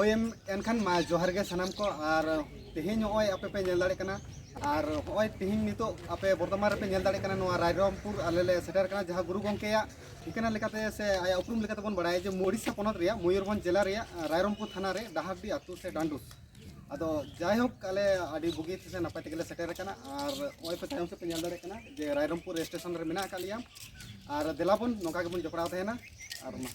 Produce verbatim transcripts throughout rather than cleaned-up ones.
ᱦᱳᱭ, ᱮᱱᱠᱷᱟᱱ ᱢᱟ ᱡᱚᱦᱟᱨ ᱜᱮ ᱥᱟᱱᱟᱢ ᱠᱚ᱾ ᱟᱨ ᱛᱮᱦᱮᱧ ᱱᱚᱜᱼᱚᱭ ᱟᱯᱮ ᱯᱮ ᱧᱮᱞ ᱫᱟᱲᱮᱭᱟᱜ ᱠᱟᱱᱟ, ᱟᱨ ᱱᱚᱜᱼᱚᱭ ᱛᱮᱦᱮᱧ ᱱᱤᱛᱚᱜ ᱟᱯᱮ ᱵᱚᱨᱛᱚᱢᱟᱱ ᱨᱮᱯᱮ ᱧᱮᱞ ᱫᱟᱲᱮᱭᱟᱜ ᱠᱟᱱᱟ, ᱱᱚᱣᱟ ᱨᱟᱭᱨᱚᱝᱯᱩᱨ ᱟᱞᱮ ᱞᱮ ᱥᱮᱴᱮᱨ ᱠᱟᱱᱟ, ᱡᱟᱦᱟᱸ ᱜᱩᱨᱩ ᱜᱚᱢᱠᱮᱭᱟᱜ ᱴᱷᱤᱠᱟᱹᱱᱟ ᱞᱮᱠᱟᱛᱮ ᱥᱮ ᱟᱭᱟᱜ ᱩᱯᱨᱩᱢ ᱞᱮᱠᱟᱛᱮ ᱵᱚᱱ ᱵᱟᱲᱟᱭᱟ ᱡᱮ ᱳᱰᱤᱥᱟ ᱯᱚᱱᱚᱛ ᱨᱮᱭᱟᱜ ᱢᱚᱭᱩᱨᱵᱷᱚᱸᱡᱽ ᱡᱮᱞᱟ ᱨᱮᱭᱟᱜ ᱨᱟᱭᱨᱚᱝᱯᱩᱨ ᱛᱷᱟᱱᱟ ᱨᱮ ᱰᱟᱦᱟᱨᱰᱤ ᱟᱹᱛᱩ ᱥᱮ ᱰᱟᱱᱰᱩᱥ᱾ ᱟᱫᱚ ᱡᱟᱭᱦᱳᱠ, ᱟᱞᱮ ᱟᱹᱰᱤ ᱵᱩᱜᱤ ᱥᱮ ᱱᱟᱯᱟᱭ ᱛᱮᱜᱮ ᱞᱮ ᱥᱮᱴᱮᱨ ᱟᱠᱟᱱᱟ᱾ ᱟᱨ ᱱᱚᱜᱼᱚᱭ ᱯᱮ ᱛᱟᱭᱚᱢ ᱥᱮᱫ ᱯᱮ ᱧᱮᱞ ᱫᱟᱲᱮᱭᱟᱜ ᱠᱟᱱᱟ ᱡᱮ ᱨᱟᱭᱨᱚᱝᱯᱩᱨ ᱥᱴᱮᱥᱚᱱ ᱨᱮ ᱢᱮᱱᱟᱜ ᱟᱠᱟᱫ ᱞᱮᱭᱟ᱾ ᱟᱨ ᱫᱮᱞᱟ ᱵᱚᱱ ᱱᱚᱝᱠᱟ ᱜᱮᱵᱚᱱ ᱡᱚᱯᱲᱟᱣ ᱛᱟᱦᱮᱱᱟ᱾ ᱟᱨ ᱢᱟ᱾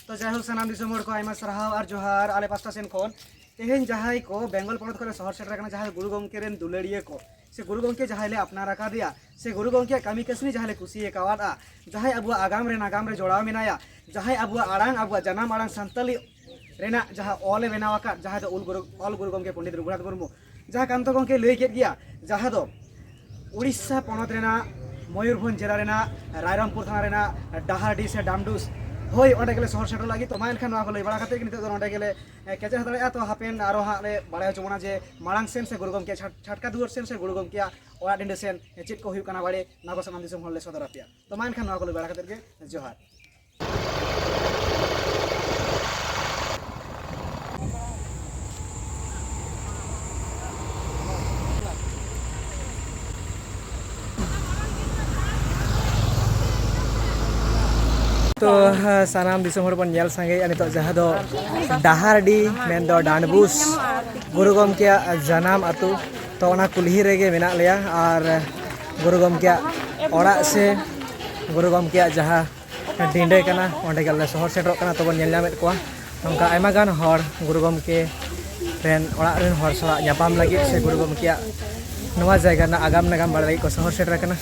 ᱛᱚ ᱡᱟᱭᱦᱳᱠ, ᱥᱟᱱᱟᱢ ᱫᱤᱥᱚᱢ ᱦᱚᱲ ᱠᱚ ᱟᱭᱢᱟ ᱥᱟᱨᱦᱟᱣ ᱟᱨ ᱡᱚᱦᱟᱨ ᱟᱞᱮ ᱯᱟᱥᱴᱟ ᱥᱮᱱ ᱠᱷᱚᱱ᱾ ᱛᱮᱦᱮᱧ ᱡᱟᱦᱟᱸᱭ ᱠᱚ ᱵᱮᱝᱜᱚᱞ ᱯᱚᱱᱚᱛ ᱠᱷᱚᱱ ᱞᱮ ᱥᱚᱦᱚᱨ ᱥᱮᱴᱮᱨ ᱟᱠᱟᱱᱟ, ᱡᱟᱦᱟᱸᱭ ᱜᱩᱨᱩ ᱜᱚᱢᱠᱮ ᱨᱮᱱ ᱫᱩᱞᱟᱹᱲᱤᱭᱟᱹ ᱠᱚ, ᱥᱮ ᱜᱩᱨᱩ ᱜᱚᱢᱠᱮ ᱡᱟᱦᱟᱸᱭ ᱞᱮ ᱟᱯᱱᱟᱨ ᱟᱠᱟᱫᱮᱭᱟ, ᱥᱮ ᱜᱩᱨᱩ ᱜᱚᱢᱠᱮᱭᱟᱜ ᱠᱟᱹᱢᱤ ᱠᱟᱹᱥᱱᱤ ᱡᱟᱦᱟᱸᱭ ᱞᱮ ᱠᱩᱥᱤ ᱟᱠᱟᱣᱟᱫᱼᱟ, ᱡᱟᱦᱟᱸᱭ ᱟᱵᱚᱣᱟᱜ ᱟᱜᱟᱢ ᱨᱮ ᱱᱟᱜᱟᱢ ᱨᱮ ᱡᱚᱲᱟᱣ ᱢᱮᱱᱟᱭᱟ, ᱡᱟᱦᱟᱸᱭ ᱟᱵᱚᱣᱟᱜ ᱟᱲᱟᱝ, ᱟᱵᱚᱣᱟᱜ ᱡᱟᱱᱟᱢ ᱟᱲᱟᱝ ᱥᱟᱱᱛᱟᱞᱤ ᱨᱮᱱᱟᱜ ᱡᱟᱦᱟᱸ ᱚᱞ ᱮ ᱵᱮᱱᱟᱣ ᱟᱠᱟᱫ, ᱡᱟᱦᱟᱸ ᱫᱚ ᱩᱞ ᱜᱩᱨᱩ, ᱚᱞ ᱜᱩᱨᱩ ᱜᱚᱢᱠᱮ ᱯᱚᱱᱰᱤᱛ ᱨᱚᱜᱷᱩᱱᱟᱛᱷ ᱢᱩᱨᱢᱩ, ᱡᱟᱦᱟᱸ ᱠᱟᱱᱛᱚ ᱜᱚᱢᱠᱮ ᱞᱟᱹᱭ ᱠᱮᱫ ᱜᱮᱭᱟ, ᱡᱟᱦᱟᱸ ᱫᱚ ᱩᱲᱤᱥᱥᱟ ᱯᱚᱱᱚᱛ ᱨᱮᱱᱟᱜ ᱢᱚᱭᱩᱨᱵᱷᱚᱸᱡᱽ ᱡᱮᱞᱟ ᱨᱮᱱᱟᱜ ᱨᱟᱭᱨᱚᱝᱯᱩᱨ ᱛᱷᱟᱱᱟ ᱨᱮᱱᱟᱜ ᱰᱟᱦᱟᱨᱰᱤ ᱥᱮ ᱰᱟᱢᱰᱩᱥ, ᱦᱳᱭ, ᱚᱸᱰᱮ ᱜᱮᱞᱮ ᱥᱚᱦᱚᱨ ᱥᱮᱴᱮᱨ ᱞᱟᱹᱜᱤᱫ᱾ ᱛᱚ ᱢᱟ ᱮᱱᱠᱷᱟᱱ ᱱᱚᱣᱟ ᱠᱚ ᱞᱟᱹᱭ ᱵᱟᱲᱟ ᱠᱟᱛᱮᱫ ᱜᱮ ᱱᱤᱛᱚᱜ ᱫᱚ ᱱᱚᱸᱰᱮ ᱜᱮᱞᱮ, ᱮ, ᱠᱮᱪᱮᱫ ᱦᱟᱛᱟᱲᱮᱜᱼᱟ᱾ ᱛᱚ ᱦᱟᱯᱮᱱ ᱟᱨᱚ ᱦᱟᱸᱜ ᱞᱮ ᱵᱟᱲᱟᱭ ᱦᱚᱪᱚ ᱵᱚᱱᱟ ᱡᱮ ᱢᱟᱲᱟᱝ ᱥᱮᱱ ᱥᱮ ᱜᱩᱨᱩ ᱜᱚᱢᱠᱮ ᱪᱷᱟᱴ-, ᱪᱷᱟᱴᱠᱟ ᱫᱩᱣᱟᱹᱨ ᱥᱮᱱ ᱥᱮ ᱜᱩᱨᱩ ᱜᱚᱢᱠᱮᱭᱟᱜ ᱚᱲᱟᱜ ᱰᱤᱸᱰᱟᱹ ᱥᱮᱱ ᱪᱮᱫ ᱠᱚ ᱦᱩᱭᱩᱜ ᱠᱟᱱᱟ ᱵᱟᱲᱮ, ᱱᱚᱣᱟ ᱠᱚ ᱥᱟᱱᱟᱢ ᱫᱤᱥᱚᱢ ᱦᱚᱲ ᱞᱮ ᱥᱚᱫᱚᱨ ᱟᱯᱮᱭᱟ᱾ ᱛᱚ ᱢᱟ ᱮᱱᱠᱷᱟᱱ ᱱᱚᱣᱟ ᱠᱚ ᱞᱟᱹᱭ ᱵᱟᱲᱟ ᱠᱟᱛᱮᱫ ᱜᱮ ᱡᱚᱦᱟᱨ᱾ ᱛᱚ, ᱥᱟᱱᱟᱢ ᱫᱤᱥᱚᱢ ᱦᱚᱲ ᱵᱚᱱ ᱧᱮᱞ ᱥᱟᱸᱜᱮᱭᱮᱫᱼᱟ ᱱᱤᱛᱚᱜ ᱡᱟᱦᱟᱸ ᱫᱚ ᱰᱟᱦᱟᱨᱰᱤ, ᱢᱮᱱᱫᱚ ᱰᱟᱸᱰᱵᱩᱥ, ᱜᱩᱨᱩ ᱜᱚᱢᱠᱮᱭᱟᱜ ᱡᱟᱱᱟᱢ ᱟᱹᱛᱩ᱾ ᱛᱚ, ᱚᱱᱟ ᱠᱩᱞᱦᱤ ᱨᱮᱜᱮ ᱢᱮᱱᱟᱜ ᱞᱮᱭᱟ ᱟᱨ ᱜᱩᱨᱩ ᱜᱚᱢᱠᱮᱭᱟᱜ ᱚᱲᱟᱜ ᱥᱮ ᱜᱩᱨᱩ ᱜᱚᱢᱠᱮᱭᱟᱜ ᱡᱟᱦᱟᱸ ᱰᱤᱸᱰᱟᱹ ᱠᱟᱱᱟ, ᱚᱸᱰᱮ ᱜᱮ ᱟᱞᱮ ᱥᱚᱦᱚᱨ ᱥᱮᱴᱮᱨᱚᱜ ᱠᱟᱱᱟ᱾ ᱛᱚᱵᱚᱱ ᱧᱮᱞ ᱧᱟᱢᱮᱫ ᱠᱚᱣᱟ ᱱᱚᱝᱠᱟ ᱟᱭᱢᱟ ᱜᱟᱱ ᱦᱚᱲ ᱜᱩᱨᱩ ᱜᱚᱢᱠᱮ ᱨᱮᱱ ᱚᱲᱟᱜ ᱨᱮᱱ ᱦᱚᱲ ᱥᱟᱞᱟᱜ ᱧᱟᱯᱟᱢ ᱞᱟᱹᱜᱤᱫ ᱥᱮ ᱜᱩᱨᱩ ᱜᱚᱢᱠᱮᱭᱟᱜ ᱱᱚᱣᱟ ᱡᱟᱭᱜᱟ ᱨᱮᱱᱟᱜ ᱟᱜᱟᱢ ᱱᱟᱜᱟᱢ ᱵᱟᱲᱟᱭ ᱞᱟᱹᱜᱤᱫ ᱠᱚ ᱥᱚᱦᱚᱨ ᱥᱮᱴᱮᱨ ᱟᱠᱟᱱᱟ᱾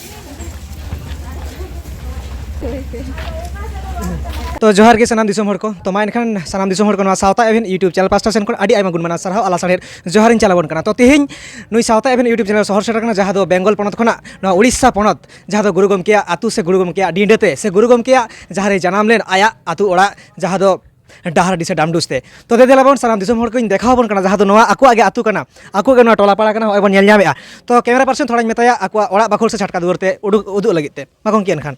ᱛᱚ ᱡᱚᱦᱟᱨ ᱜᱮ ᱥᱟᱱᱟᱢ ᱫᱤᱥᱚᱢ ᱦᱚᱲ ᱠᱚ᱾ ᱛᱚ ᱢᱟ ᱮᱱᱠᱷᱟᱱ ᱥᱟᱱᱟᱢ ᱫᱤᱥᱚᱢ ᱦᱚᱲ ᱠᱚ ᱱᱚᱣᱟ ᱥᱟᱶᱛᱟ ᱮᱵᱷᱮᱱ YouTube ᱪᱮᱱᱮᱞ ᱯᱟᱥᱴᱟ ᱥᱮᱱ ᱠᱷᱚᱱ ᱟᱹᱰᱤ ᱟᱭᱢᱟ ᱜᱩᱱ ᱢᱟᱱᱟᱣ ᱥᱟᱨᱦᱟᱣ ᱟᱨ ᱞᱟᱥᱟᱲᱦᱮᱫ ᱡᱚᱦᱟᱨᱤᱧ ᱪᱟᱞ ᱟᱵᱚᱱ ᱠᱟᱱᱟ᱾ ᱛᱚ ᱛᱮᱦᱮᱧ ᱱᱩᱭ ᱥᱟᱶᱛᱟ ᱮᱵᱷᱮᱱ YouTube ᱪᱮᱱᱮᱞ ᱥᱚᱦᱚᱨ ᱥᱮᱴᱮᱨ ᱟᱠᱟᱱᱟ, ᱡᱟᱦᱟᱸ ᱫᱚ ᱵᱮᱝᱜᱚᱞ ᱯᱚᱱᱚᱛ ᱠᱷᱚᱱᱟᱜ ᱱᱚᱣᱟ ᱩᱲᱤᱥᱥᱟ ᱯᱚᱱᱚᱛ, ᱡᱟᱦᱟᱸ ᱫᱚ ᱜᱩᱨᱩ ᱜᱚᱢᱠᱮᱭᱟᱜ ᱟᱹᱛᱩ ᱥᱮ ᱜᱩᱨᱩ ᱜᱚᱢᱠᱮᱭᱟᱜ ᱰᱤᱸᱰᱟᱹ ᱛᱮ ᱥᱮ ᱜᱩᱨᱩ ᱜᱚᱢᱠᱮᱭᱟᱜ ᱡᱟᱦᱟᱸ ᱨᱮ ᱡᱟᱱᱟᱢ ᱞᱮᱱ ᱟᱭᱟᱜ ᱟᱹᱛᱩ ᱚᱲᱟᱜ, ᱡᱟᱦᱟᱸ ᱫᱚ ᱰᱟᱦᱟᱨᱰᱤ ᱥᱮ ᱰᱟᱢᱰᱩᱥ ᱛᱮ᱾ ᱛᱚ ᱫᱮ ᱫᱮᱞᱟ ᱵᱚᱱ ᱥᱟᱱᱟᱢ ᱫᱤᱥᱚᱢ ᱦᱚᱲ ᱠᱚᱧ ᱫᱮᱠᱷᱟᱣ ᱟᱵᱚᱱ ᱠᱟᱱᱟ, ᱡᱟᱦᱟᱸ ᱫᱚ ᱱᱚᱣᱟ ᱟᱠᱚᱣᱟᱜ ᱜᱮ ᱟᱹᱛᱩ ᱠᱟᱱᱟ, ᱟᱠᱚᱣᱟᱜ ᱜᱮ ᱱᱚᱣᱟ ᱴᱚᱞᱟ ᱯᱟᱲᱟ ᱠᱟᱱᱟ, ᱱᱚᱜᱼᱚᱭ ᱵᱚᱱ ᱧᱮᱞ ᱧᱟᱢᱮᱫᱼᱟ᱾ ᱛᱚ ᱠᱮᱢᱮᱨᱟ ᱯᱟᱨᱥᱚᱱ ᱛᱷᱚᱲᱟᱧ ᱢᱮᱛᱟᱭᱟ ᱟᱠᱚᱣᱟᱜ ᱚᱲᱟᱜ ᱵᱟᱠᱷᱳᱞ ᱥᱮ ᱪᱷᱟᱴᱠᱟ ᱫᱩᱣᱟᱹᱨ ᱛᱮ ᱩᱰᱩᱠ, ᱩᱫᱩᱜ ᱞᱟᱹᱜᱤᱫ ᱛᱮ᱾ ᱢᱟ ᱜᱚᱢᱠᱮ ᱮᱱᱠᱷᱟᱱ᱾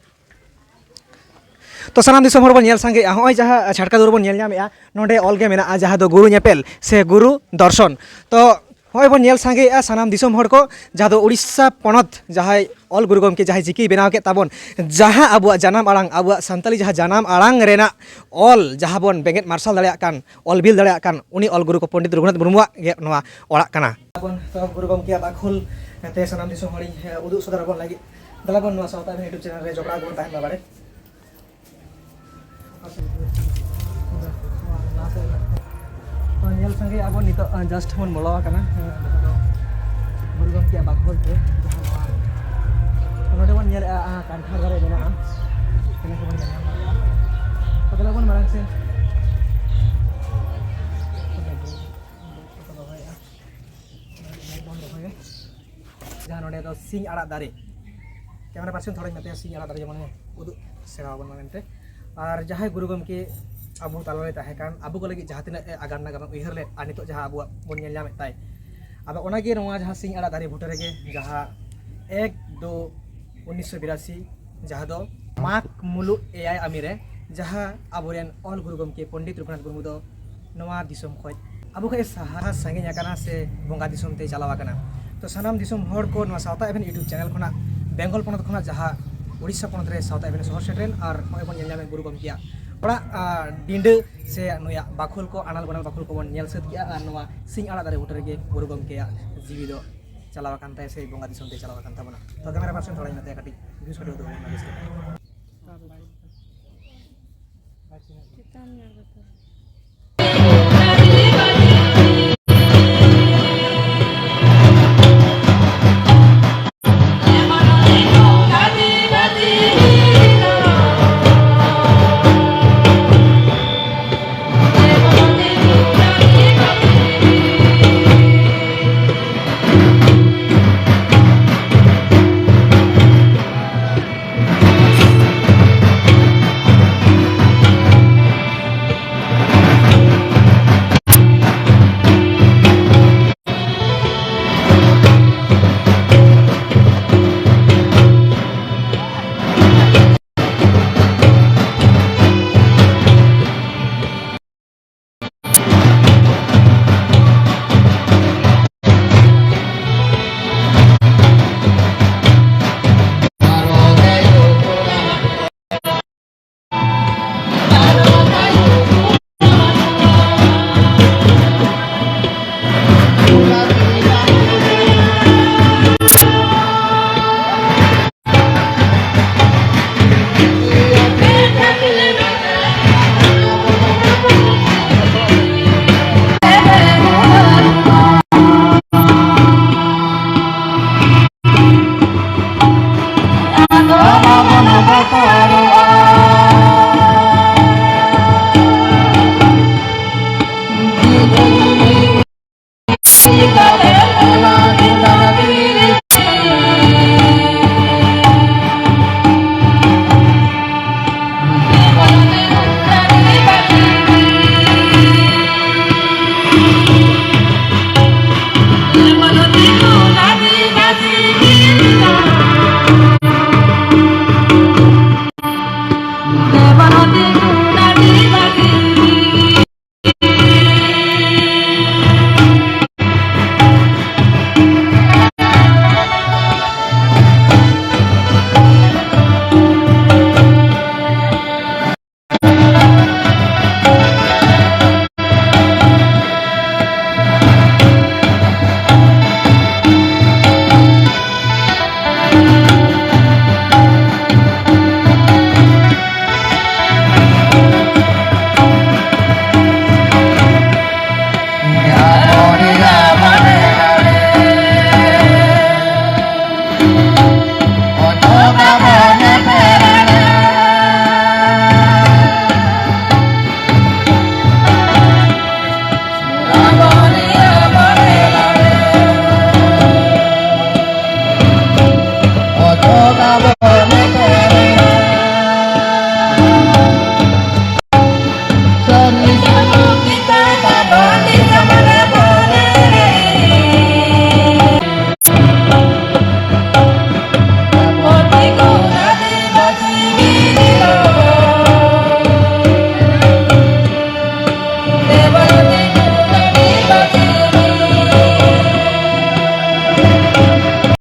ᱛᱚ ᱥᱟᱱᱟᱢ ᱫᱤᱥᱚᱢ ᱦᱚᱲ ᱵᱚᱱ ᱧᱮᱞ ᱥᱟᱸᱜᱮᱭᱮᱜᱼᱟ, ᱱᱚᱜᱼᱚᱭ ᱡᱟᱦᱟᱸ ᱪᱷᱟᱴᱠᱟ ᱫᱩᱣᱟᱹᱨ ᱵᱚᱱ ᱧᱮᱞ ᱧᱟᱢᱮᱜᱼᱟ, ᱱᱚᱰᱮ ᱚᱞ ᱜᱮ ᱢᱮᱱᱟᱜᱼᱟ, ᱡᱟᱦᱟᱸ ᱫᱚ ᱜᱩᱨᱩ ᱧᱮᱯᱮᱞ ᱥᱮ ᱜᱩᱨᱩ ᱫᱚᱨᱥᱚᱱ᱾ ᱛᱚ ᱱᱚᱜᱼᱚᱭ ᱵᱚᱱ ᱧᱮᱞ ᱥᱟᱸᱜᱮᱭᱮᱜᱼᱟ ᱥᱟᱱᱟᱢ ᱫᱤᱥᱚᱢ ᱦᱚᱲ ᱠᱚ, ᱡᱟᱦᱟᱸ ᱫᱚ ᱩᱲᱤᱥᱥᱟ ᱯᱚᱱᱚᱛ, ᱡᱟᱦᱟᱸᱭ ᱚᱞ ᱜᱩᱨᱩ ᱜᱚᱢᱠᱮ ᱡᱟᱦᱟᱸᱭ ᱪᱤᱠᱤᱭ ᱵᱮᱱᱟᱣ ᱠᱮᱫ ᱛᱟᱵᱚᱱ, ᱡᱟᱦᱟᱸ ᱟᱵᱚᱣᱟᱜ ᱡᱟᱱᱟᱢ ᱟᱲᱟᱝ, ᱟᱵᱚᱣᱟᱜ ᱥᱟᱱᱛᱟᱞᱤ ᱡᱟᱦᱟᱸ ᱡᱟᱱᱟᱢ ᱟᱲᱟᱝ ᱨᱮᱱᱟᱜ ᱚᱞ ᱡᱟᱦᱟᱸ ᱵᱚᱱ ᱵᱮᱸᱜᱮᱫ ᱢᱟᱨᱥᱟᱞ ᱫᱟᱲᱮᱭᱟᱜ ᱠᱟᱱ, ᱚᱞ ᱵᱤᱞ ᱫᱟᱲᱮᱭᱟᱜ ᱠᱟᱱ, ᱩᱱᱤ ᱚᱞ ᱜᱩᱨᱩ ᱠᱚ ᱯᱚᱱᱰᱤᱛ ᱨᱚᱜᱷᱩᱱᱟᱛᱷ ᱢᱩᱨᱢᱩᱣᱟᱜ ᱜᱮ ᱱᱚᱣᱟ ᱚᱲᱟᱜ ᱠᱟᱱᱟ᱾ ᱟᱵᱚᱱ ᱛᱚ ᱜᱩᱨᱩ ᱜᱚᱢᱠᱮᱭᱟᱜ ᱵᱟᱠᱷᱳᱞ ᱛᱮ ᱥᱟᱱᱟᱢ ᱫᱤᱥᱚᱢ ᱦᱚᱲᱤᱧ, ᱮ, ᱩᱫᱩᱜ ᱥᱚᱫᱚᱨ ᱟᱵᱚᱱ ᱞᱟᱹᱜᱤᱫ᱾ ᱫᱮᱞᱟ ᱵᱚᱱ ᱱᱚᱣᱟ ᱥᱟᱶᱛᱟ ᱟᱵᱤᱱ YouTube ᱪᱮᱱᱮᱞ ᱨᱮ ᱡᱚᱯᱲᱟᱣ ᱜᱮᱵᱚᱱ ᱛᱟᱦᱮᱱ ᱢᱟ ᱵᱟᱲᱮ᱾ ᱛᱚ ᱧᱮᱞ ᱥᱟᱸᱜᱮ ᱟᱵᱚ ᱱᱤᱛᱚᱜ, ᱟ, just ᱵᱚᱱ ᱵᱚᱞᱚ ᱟᱠᱟᱱᱟ, ᱟ, ᱡᱟᱦᱟᱸ ᱫᱚ ᱜᱩᱨᱩ ᱜᱚᱢᱠᱮᱭᱟᱜ ᱵᱟᱠᱷᱳᱞ ᱛᱮ ᱡᱟᱦᱟᱸ ᱱᱚᱣᱟ, ᱛᱚ ᱱᱚᱰᱮ ᱵᱚᱱ ᱧᱮᱞᱮᱜᱼᱟ, ᱟ, ᱠᱟᱱᱴᱷᱟᱲ ᱫᱟᱨᱮ ᱢᱮᱱᱟᱜᱼᱟ᱾ ᱤᱱᱟᱹ ᱠᱚᱵᱚᱱ ᱧᱮᱞ ᱧᱟᱢ ᱫᱟᱲᱮᱭᱟᱜᱼᱟ᱾ ᱛᱚ ᱫᱮᱞᱟ ᱵᱚᱱ ᱢᱟᱲᱟᱝ ᱥᱮᱱ᱾ ᱡᱟᱦᱟᱸ ᱱᱚᱰᱮ ᱫᱚ ᱥᱤᱧ ᱟᱲᱟᱜ ᱫᱟᱨᱮ, camera person ᱛᱷᱚᱲᱟᱧ ᱢᱮᱛᱟᱭᱟ ᱥᱤᱧ ᱟᱲᱟᱜ ᱫᱟᱨᱮ ᱡᱮᱢᱚᱱ ᱩᱫᱩᱜ ᱥᱮᱬᱟ ᱟᱵᱚᱱ ᱢᱟ ᱢᱮᱱᱛᱮ᱾ ᱟᱨ ᱡᱟᱦᱟᱸᱭ ᱜᱩᱨᱩ ᱜᱚᱢᱠᱮ ᱟᱵᱚ ᱛᱟᱞᱟᱨᱮ ᱛᱟᱦᱮᱸ ᱠᱟᱱ, ᱟᱵᱚ ᱠᱚ ᱞᱟᱹᱜᱤᱫ ᱡᱟᱦᱟᱸ ᱛᱤᱱᱟᱹᱜ ᱮ ᱟᱜᱟᱢ ᱱᱟᱜᱟᱢ ᱮ ᱩᱭᱦᱟᱹᱨ ᱞᱮᱫ, ᱟᱨ ᱱᱤᱛᱚᱜ ᱡᱟᱦᱟᱸ ᱟᱵᱚᱣᱟᱜ ᱵᱚᱱ ᱧᱮᱞ ᱧᱟᱢᱮᱫ ᱛᱟᱭ, ᱟᱫᱚ ᱚᱱᱟᱜᱮ ᱱᱚᱣᱟ ᱡᱟᱦᱟᱸ ᱥᱤᱧ ᱟᱲᱟᱜ ᱫᱟᱨᱮ ᱵᱩᱴᱟᱹ ᱨᱮᱜᱮ ᱡᱟᱦᱟᱸ ᱮᱠ ᱫᱩ ᱩᱱᱤᱥᱥᱚ ᱵᱤᱨᱟᱥᱤ, ᱡᱟᱦᱟᱸ ᱫᱚ ᱢᱟᱜᱽ ᱢᱩᱞᱩᱜ ᱮᱭᱟᱭ ᱟᱢᱤ ᱨᱮ, ᱡᱟᱦᱟᱸ ᱟᱵᱚᱨᱮᱱ ᱚᱞ ᱜᱩᱨᱩ ᱜᱚᱢᱠᱮ ᱯᱚᱱᱰᱤᱛ ᱨᱚᱜᱷᱩᱱᱟᱛᱷ ᱢᱩᱨᱢᱩ ᱫᱚ ᱱᱚᱣᱟ ᱫᱤᱥᱚᱢ ᱠᱷᱚᱱ ᱟᱵᱚ ᱠᱷᱚᱱ ᱥᱟᱦᱟ ᱥᱟᱺᱜᱤᱧ ᱟᱠᱟᱱᱟ ᱥᱮ ᱵᱚᱸᱜᱟ ᱫᱤᱥᱚᱢ ᱛᱮ ᱪᱟᱞᱟᱣ ᱟᱠᱟᱱᱟ᱾ ᱛᱚ ᱥᱟᱱᱟᱢ ᱫᱤᱥᱚᱢ ᱦᱚᱲ ᱠᱚ ᱱᱚᱣᱟ ᱥᱟᱶᱛᱟ ᱮᱵᱷᱮᱱ YouTube ᱪᱮᱱᱮᱞ ᱠᱷᱚᱱᱟᱜ ᱵᱮᱝᱜᱚᱞ ᱯᱚᱱᱚᱛ ᱠᱷᱚᱱᱟᱜ ᱡᱟᱦᱟᱸ ᱩᱲᱤᱥᱥᱟ ᱯᱚᱱᱚᱛ ᱨᱮ ᱥᱟᱶᱛᱟ ᱮᱵᱷᱮᱱ ᱥᱚᱦᱚᱨ ᱥᱮᱴᱮᱨᱮᱱ ᱟᱨ ᱱᱚᱜᱼᱚᱭ ᱵᱚᱱ ᱧᱮᱞ ᱧᱟᱢᱮᱫ ᱜᱩᱨᱩ ᱜᱚᱢᱠᱮᱭᱟᱜ ᱚᱲᱟᱜ, ᱟᱨ ᱰᱤᱸᱰᱟᱹ ᱥᱮ ᱱᱩᱭᱟᱜ ᱵᱟᱠᱷᱳᱞ ᱠᱚ, ᱟᱱᱟᱞ ᱵᱟᱱᱟᱞ ᱵᱟᱠᱷᱳᱞ ᱠᱚᱵᱚᱱ ᱧᱮᱞ ᱥᱟᱹᱛ ᱠᱮᱜᱼᱟ ᱟᱨ ᱱᱚᱣᱟ ᱥᱤᱧ ᱟᱲᱟᱜ ᱫᱟᱨᱮ ᱵᱩᱴᱟᱹ ᱨᱮᱜᱮ ᱜᱩᱨᱩ ᱜᱚᱢᱠᱮᱭᱟᱜ ᱡᱤᱣᱤ ᱫᱚ ᱪᱟᱞᱟᱣ ᱟᱠᱟᱱ ᱛᱟᱭᱟ ᱥᱮ ᱵᱚᱸᱜᱟ ᱫᱤᱥᱚᱢ ᱛᱮ ᱪᱟᱞᱟᱣ ᱟᱠᱟᱱ ᱛᱟᱵᱚᱱᱟ᱾ ᱛᱚ ᱠᱮᱢᱮᱨᱟ ᱯᱟᱨᱥᱚᱱ ᱛᱷᱚᱲᱟᱧ ᱢᱮᱛᱟᱭᱟ ᱠᱟᱹᱴᱤᱡ views ᱠᱟᱹᱴᱤᱡ ᱩᱫᱩᱜ ᱟᱵᱚᱱ ᱢᱮ ᱵᱮᱥ ᱞᱮᱠᱟ᱾ ᱪᱮᱛᱟᱱ ᱧᱮᱞ ᱠᱟᱛᱮ᱾